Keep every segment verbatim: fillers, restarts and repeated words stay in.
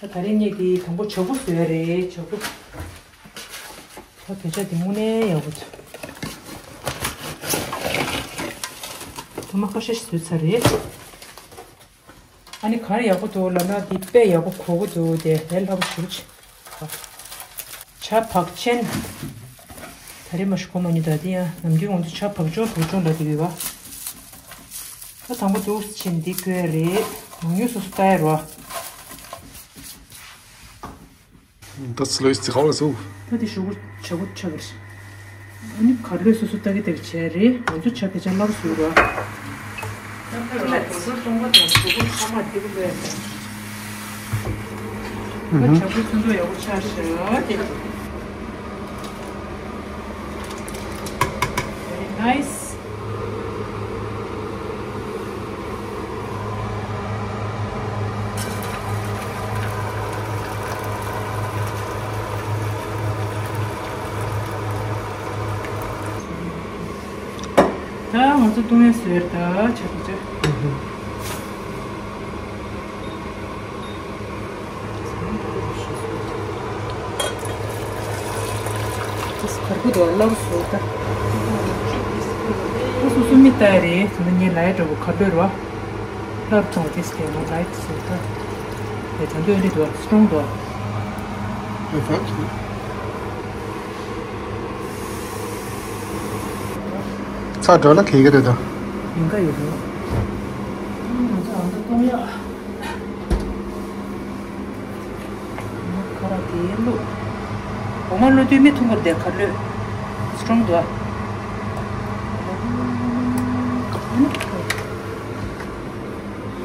ད་ད་རེས་ངས་དེ་དང་པོ་ཇ་བུ་བཟོས་རེད། ཇ་བུ། ད་བོད་ཇ་དེ་དངོས་གནས་ཡག་པོ་འདུག་ཐ་མ་ཁ་ཤས་ཤིག་བཟོས་ཚར་རེད། ཨ་ནི་ག་རེ་ཡག་པོ་འདུག་ལབ་ན། འདི་དཔེ་ཡག་པོ་གོ་གི་འདུག་དེ་ལས་སླ་པོ་ཞེ་པོ་ཅིག་ཇ་བག་ཅན། ད་རེས་མ་ཞིག་གོ་མ་མྱོང་། ད་དེ་ཡང་ནམ་རྒྱུན་ང་ཚོ་ཇ་བག་ཅོང་བག་ཅོང་ལབ་ཀྱི་ཡོད་པ། ད་དང་པོ་འདུག་ཕྱིན་འདི་བསྐོལ་རེད། མང་ཉུང་སོ་སོ་ལྟ་ཡ་རོ། Das löst sich alles auf. ད་དེ་ཞོག་ཇ་བུ་ཆགས་ཀྱི་རེད། ཨ་ནི་གར་ལོས་སོ་སོ་ལྟ་གི་ལྟ་གི་བྱས་རེད། ང་ཚོ་ཇ་བེ་ཇ་སླ་པོ་བཟོས་རོ། ད་ཁ་ལ་གོ་ཚོད་གཏོང་བ་དང་ཇ་བུ་ཚང་མ་དེ་བུ་ལོས་དང་། ད་ཇ་བུ་ཚོན་མདོག་ཡག་པོ་ཆགས་ཤག་དེ། Very nice. ད་ང་ཚོ་བཏུང་ཡས་བཟོས་རེད། ད་ཆ་གི་ཆ། དེས་གར་པོ་དོ་སླ་པོ་བཟོ་ད། ཁོ་སོ་སོ་མི་ལྟ་རེད། དེ་ནས་ངས་ལའི་འགྲོ་བོ་གར་པོ་རོ། སླར་ཐོང་དེས་དེ་ང་ལའི་བཟོ་ད། དེ་ད་འདོད་འདི་དོ་སི་ཊོང་དོ། ཚ་དྲོད་ལ་ཁེ་གི་རེད་ད། ཡིན་ག་ཡོད་རོ། ང་ཚོ་ཨ་མདོ་གཏོང་ཡག་ཁ་ར་དེ་བླུགས། འོ་མ་བླུགས་དུས་མི་ཐུང་བར་བསྡད། ཁ་ལོས་སི་ཊོང་དུ་ཨ།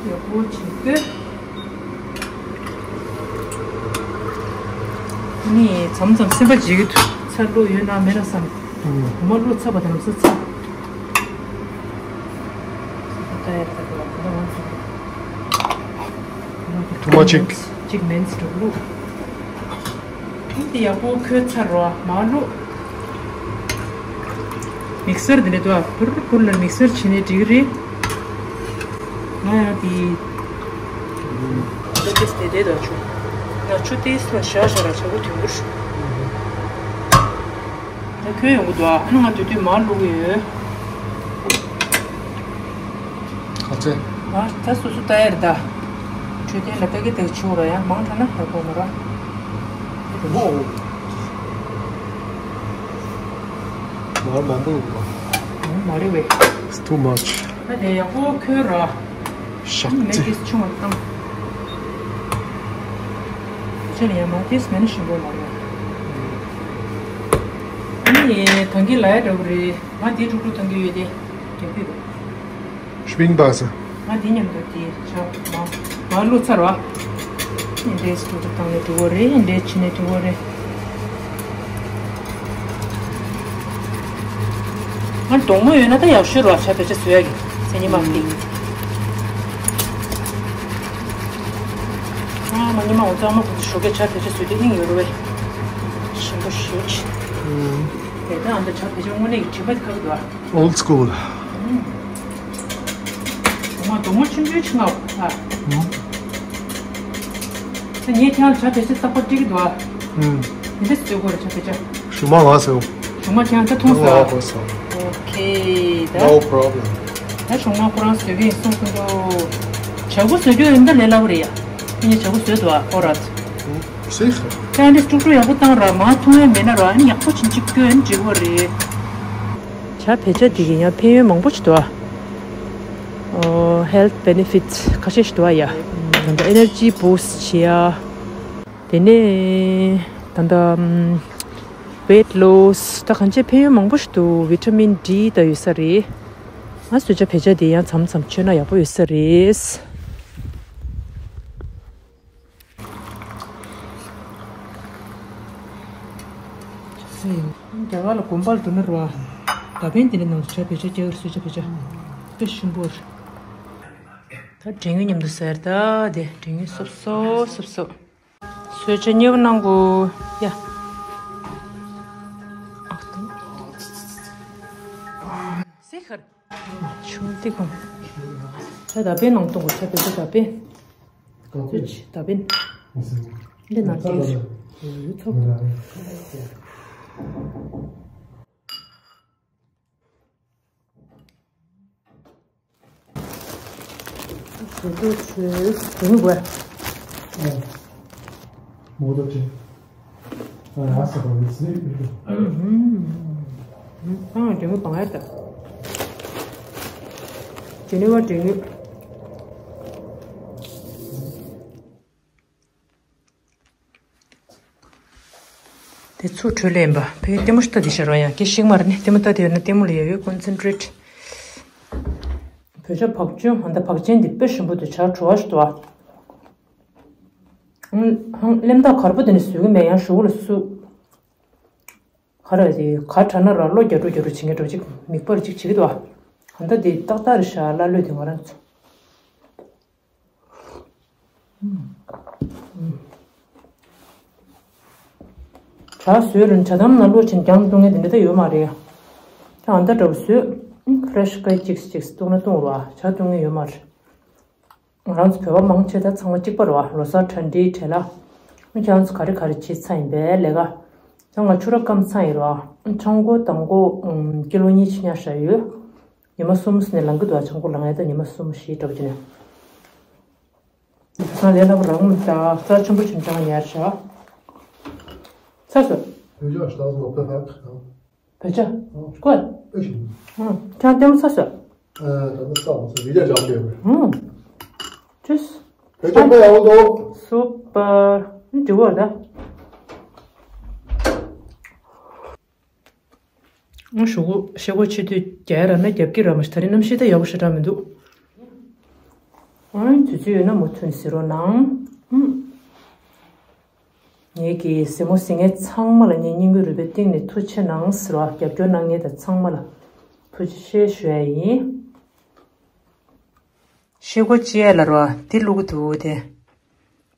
ཡག་པོ་བྱེད་དགོས། ནི་མཚམས་མཚམས་སེམས་པ་འཇིགས་ཀྱི་འདུག་ཚྭ་བླུགས་ཡོད་ན་མེད་ན་བསམ། འོ་མ་བླུགས་ཚར་བ་དང་ལམ་སང་ཚྭ། Too much. གཅིག་མིན་སི་འགྲོ་བླུགས། འདི་ཡག་པོ་ཁོལ་ཚར་རོ། མར་བླུགས། མིག་སར་འདི་ནས་དུ་བ་བུར་བུར་ལ་མིག་སར་བྱས་ནས་འགྲིག་གི་རེད། ང་ཡང་དེ་ད་ཏེས་དེ་དེ་དོ་ཆུ། ང་ཆུ་ཏེས་ལ་ཤ་ཤ་ར་ཆ་གུ་དུས་འགུར། ད་ཁོལ་ཡོང་གི་འདུག་ཨ་ནི་ང་དུས་དུས་མར་བླུགས་ཡོད། ག་ཚད། ང་ད་སོ་སོ་ལྟ་ཡ་རེད་ད། འཕྲོད་བསྟེན་ལ་ལྟ་གི་ལྟ་གི་ཆུ་ར་ཡང་མང་དྲགས་ན་ཧ་གོ་མ་ར། ཨོ། མར་མང་པོ་ཡོད་པ། མ་རེད་བས། It's too much. ད་དེ་ཡག་པོ་ཁོལ་ར། ཤག་ཨ་ནི་མེ་ཙི། ཏིས་ཆུང་བ་བཏང་། ཁྱོད་ལ་ཡང་མ་ཏིས་མེད་ན་ཞིམ་པོ་མ་རེད། ཨ་ནི་ཐང་གི་ལ་ཡ་འདྲ་བོ་རེད། ང་དེ་དཀྲུག་དཀྲུག་བཏང་གི་ཡོད་དེ། རྒྱབ་ཀྱི་རེད། ཤུ་པིང་པ་ས། ང་འདི་མཉམ་དུ་དེ་ཆ་མ་མ་བླུགས་ཚར་བ། འདི་འདྲའི་སྐུ་དྲུག་བཏང་ནས་འགྲོ་བ་རེད། འདི་འདྲའི་ཕྱིན་ནས་འགྲོ་བ་རེད། ང་གདོང་མོ་ཡོད་ན་ད་ཡག་ཤོས་རེད་བ། ཇ་བེ་ཇ་བཟོ་ཡ་གི་མཚན་ཉི་མ་འདི། ཨ་མ་ཉི་མ་འོ་ཙམ་མ་གོ་ཞོགས་ཀས་ཇ་བེ་ཇ་བཟོས་དུས་སྙིང་ཡོད་རེད་བས། ཞིམ་པོ་ཞེ་པོ་ཅིག་དེ་ལྟར་ཨ་མདའ་ཇ་བེ་ཇ་དངོས་གནས་ཀྱི་དྲི་མ་དེ་ཁ་གི་འདུག་ཨ། Old school. ང་གདོང་མོ་ཆུང་ཆུང་ཆུང་ང་ཨ། ད་ངས་ཁྱེད་ལ་ཇ་བེ་ཇ་རྟག་པར་སྤྲད་ཀྱི་འདུག་ཨ། ཨུམ། དེ་འདྲ་བཟོས་དགོས་རེད་ཇ་བེ་ཇ། གཞུག་མ་ང་བཟོ། གཞུག་མ་ཁྱེད་ལ་ཇ་འཐུང་ཟེར་ཨ། ཨོ་ཁེ་ད། No problem. ད་གཞུག་མ་ཁོ་རང་བཟོ་གི་ཡིན་གསུངས་སོང་དོ། ཇ་ཁུ་བཟོ་རྒྱུ་ཡིན་ད་ལས་སླ་པོ་རེད་ཡ། ངས་ཇ་ཁུ་བཟོས་འདུག་ཨ། ཨོ་ར། Sicher. ད་འདི་དཀྲུག་དཀྲུག་ཡག་པོ་བཏང་ར། མ་འཐུང་ཡ་མེད་ན་ར། ཨ་ནི་ཡག་པོ་ཅིག་ཅིག་སྐྱོན་འགྲིག་པ་རེད། ཇ་བེ་ཇ་འདི་གི་ཡང་ཕན་ཡོན་མང་པོ་ཞིག་འདུག་ཨ། ཨོ། Health benefits ཁ་ཤས་ཤིག་འདུག་ཨ་ཡ། ད་ལྟ་energy boost བྱེད་ཡ། དེ་ནས་ད་ལྟ་weight loss ད་གང་ཅི་ཕན་ཡོན་མང་པོ་ཞིག་འདུག vitamin D ད་ཡོད་ས་རེད། ང་བཟོས་ཇ་བེ་ཇ་འདི་ཡང་མཚམས་མཚམས་མཆོད་ན་ཡག་པོ་ཡོད་ས་རེད། རྒྱ་གར་ལ་དགོན་པར་འགྲོ་ན་ར། ད་ཕན་དེ་ནས་ནང་ཇ་བེ་ཇ་རྒྱ་གར་བཟོས་ཇ་བེ་ཇ་དཔེ་ཞིམ་པོ་རེད། ད་འབྲས་ངོས་མཉམ་དུ་ཟེར་ད་དེ་འབྲས་ངོས་སོབ་སོབ་སོབ་སོབ། བཟོས་ཇ་མཉེས་པོ་གནང་གོ་ཡ། ཨ་ཏོ། སེ་ཁར། ཆུང་དེ་གོ། ད་ད་ཕན་ནང་གཏོང་གོ་ཇ་བེ་ཇ་ད་ཕན། ག་ཚོད་ཅི་ད་ཕན། འདི་ནང་བྲིས་ཡོད་ཚོགས། ཞེ་དྲག་ཆེ། དེ་ནི་དགོས། མོ་དོ་ཆེ། ཨ་ཡ་ས་པ་ལི་སི་ནི། ཨང་དྲི་མི་བང་ཡ་ད། ཇེ་ནི་ཝ་དྲི་མི། དེ་ཚུར་འཕྲོས་ལེན་པ་ཕའི་ལྟད་མོ་ལྟ་དེ་ཤར་བ་ཡང་སྐད་ཤིག་མར་ནི་ལྟད་མོ་ལྟ་དེ་ཡོད་ན་ལྟད་མོ་ལ་ཡ་ཡོད་ཀོན་སེན་ཊྲེཊ། བོད་ཇ་བག་ཅུན་ཧོན་ད་བག་ཅན་འདི་དཔེ་ཞིམ་པོ་འདུག་ཇ་བྲོ་བ་ཞིག་འདུག་ཨ། ཧང་ལེམ་ཐག་གར་པོ་དེ་ནི་བཟོས་གི་མེད་ཡང་ཞུ་གུ་ལ་སུ། ག་རེ་དེ་ག་དྲ་ན་ར་བློ་རྒྱ་འགྲོ་རྒྱ་འགྲོ་བྱེད་མཁན་འགྲོ་ཅིག་མིག་པར་ཅིག་བྱེད་ཀྱི་འདུག་ཨ། ཧོན་ད་དེ་ཏག་ཏག་རེད་ཤག་ལ་ལོས་དེ་ང་རང་ཚོ། ཇ་བཟོས་རུང་ཇ་དམ་ན་བླུགས་ཕྱིན་རྒྱང་བཏུང་ངེས་དེ་འདྲ་ད་ཡོད་མ་རེད། ད་ཨ་མདའ་འདྲ་བོ་བཟོས། ཕ་རེ་ཤི་ཀའི་ཅིག་ཅིག་བཏུང་ན་བཏུང་རོགས་ཨ། ཇ་བཏུང་ངེས་ཡོད་མ་རེད། ང་རང་ཚོ་བོད་པ་མང་ཆེ་ད་ཚང་མ་གཅིག་པ་རེད་བ། ལོ་གསར་གྲ་སྒྲིག་བྲེལ་ལ། ཁྱེད་རང་ཚོ་ག་རེ་ག་རེ་བྱེད་ཚར་ཡིན་པས་ལས་ཀ་ད་ང་ཕྱུར་ར་སྐམ་ཚར་ཡིན་རོགས། ཆང་སྒོ་དང་པོ་ཀི་ལོ་གཉིས་ཕྱིན་ཉར་བཞག་ཡོད། ཉི་མ་གསུམ་ནས་ལངས་ཀྱི་འདུག་ཆང་སྒོ་ལངས་ཡ་ད་ཉི་མ་གསུམ་བཞི་འདྲ་བོ་ཅིག་ནས། ང་ལས་སླ་པོ་རང་མི་ད་རྩ་ཆེན་པོ་ཆུང་ཆུང་ཉར་བཞག་ཚ་སོ། བོད་ཇ་ལྟ་བུ་ལོག་པ་ཧ་གོ། བོད་ཇ་ཨོ་ཀོ། ཨེ་ཤི། ཨང་ཁྱང་ལྟད་མོ་ཚ་སོ། ཨ་ད་ནི་ས་མ་སོ་རི་རྒྱ་ཇག་ཤེས། ཨང་ཅུས། བོད་ཇ་པ་ཡག་པོ་འདུག་སུ་པར་འདི་བོ་ད། ཨང་ཞོག་གུ་ཤེལ་སྒོ་ཕྱེ་དུས་རྒྱ་ཡ་ར་ན་རྒྱབ་ཀྱི་ར་མ་ཤི་ད་རིང་གནམ་གཤིས་ད་ཡག་པོ་ཞེ་དྲག་མི་འདུག་ཨང་དུས་ཚོད་ཡོད་ན་མུ་མཐུད་ཟེར་རོགས་གནང་། ཨང་། ངེད་ཀྱི་སེར་མོ་སེར་ངེ་ཚང་མ་ལ་ངའི་སྙིང་གི་རུས་པའི་གཏིང་ནས་ཐུགས་ཆེ་གནང་ཟེར་བ་རྒྱབ་སྐྱོར་གནང་མཁན་དང་ཚང་མ་ལ་ཐུགས་རྗེ་ཆེ་ཞུ་ཡ་ཡིན། ཤེལ་སྒོ་ཕྱེ་ཡ་ལ་རོ་འདི་བླུག་གི་འདུག་དེ།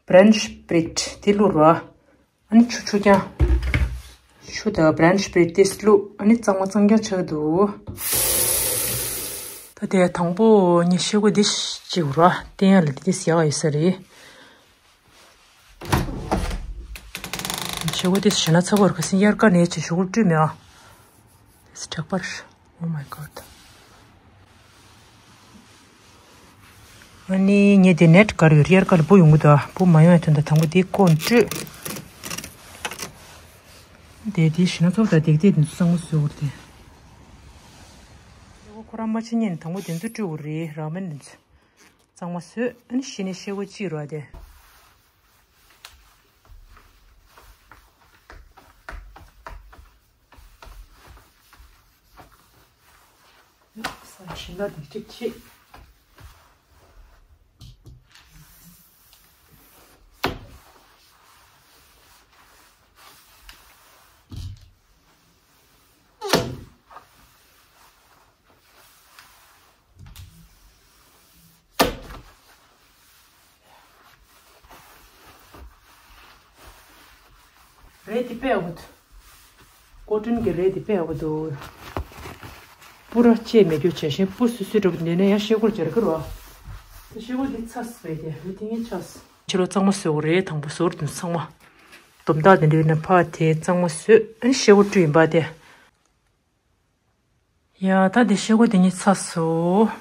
བྷི་རན་ཆི་སི་པི་རིཊ་འདི་བླུག་རོ། ཨ་ནི་ཆུ་ཆུ་རྐྱང་། ཆུ་དང་བྷི་རན་ཆི་སི་པི་རིཊ་འདི་བླུག་ཨ་ནི་གཙང་མ་གཙང་རྐྱང་ཆགས་ཀྱི་འདུག་ད་དེ་དང་པོ་ངས་ཤེལ་སྒོ་འདི་ཅིག་རོ་བསྟན་ཡ་ལ་འདི་ཡག་ཡོད་ས་རེད། ཤེལ་སྒོ་དེ་ཞེ་ན་ཚ་བོར་ཁ་སང་དབྱར་ཁ་ནས་ཆེ་ཤོག་བཀྲུས་མེད་ཨ། དེ་དྲེག་པར། Oh my god. ཨ་ནི་ངས་དེ་ནེཊ་གར་ཡོད་དབྱར་ཁ་ལ་སྤུ་ཡོང་གི་འདུག་སྤུ་མ་ཡོང་ཡ་དོན་དག་དང་པོ་དེ་ཀོན་བཀྲུས། དེ་དེ་ཞེ་ན་ཚ་བོ་དང་དེག་དེ་དེ་ཚོ་གཙང་མ་བཟོས་འོར་དེ། ཤེལ་སྒོ་ཁོ་རང་མ་ཕྱེ་ཉིན་དང་པོ་དེ་ཚོ་བཀྲུས་འོར་རེད་རག་མེད་དེ་ཚོ། གཙང་མ་བཟོས་ཨ་ནི་གཞི་ནས་ཤེལ་སྒོ་གཅིག་རོ་དེ། ས་ཞིང་ལ་དེ་གཅིག་ཕྱེ། རས་འདི་དཔེ་ཡག་པོ་འདུག་ཀོ་ཊོན་གྱི་རས་འདི་དཔེ་ཡག་པོ་འདུག་སྤུ་ར་བཅད་མེད་རྒྱུ་བྱས་ཤིང་སྤུ་སུ་སུ་འདྲ་པོ་འདི་ནས་ཡང་ཤེལ་སྒོར་སྦྱར་གི་རོ། ཤེལ་སྒོ་འདི་ཚ་སུ་བས་ཏེ་རི་ཐིང་ངེ་ཆགས་སུ། ཕྱི་ལོ་གཙང་མ་བཟོས་པ་རེད། དང་པོ་ཟུར་དུ་ཚང་མ། དོམ་དག་དེ་འདྲ་ཡོད་ན་ཕར་དེ་གཙང་མ་བཟོས་ཨ་ནི་ཤེལ་སྒོ་བཀྲུས་ཡིན་པ་དེ། ཡ་ད་དེ་ཤེལ་སྒོ་དེ་གཉིས་ཚ་སོ།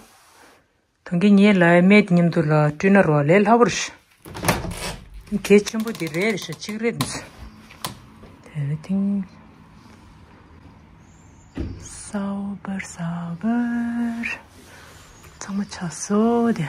ད་གིན་ངའི་ལའི་སྨན་དེ་མཉམ་དུ་ལ་བཀྲུས་ན་རོ་ལས་སླ་པོ་རེད། གལ་ཆེན་པོ་དེ་རེད་རེད་ཤག་གཅིག་རེད། དེ་རེད་ཐིང་། སའོ་བར་སའོ་བར། ཚང་མ་ཆགས་སོ་དེ།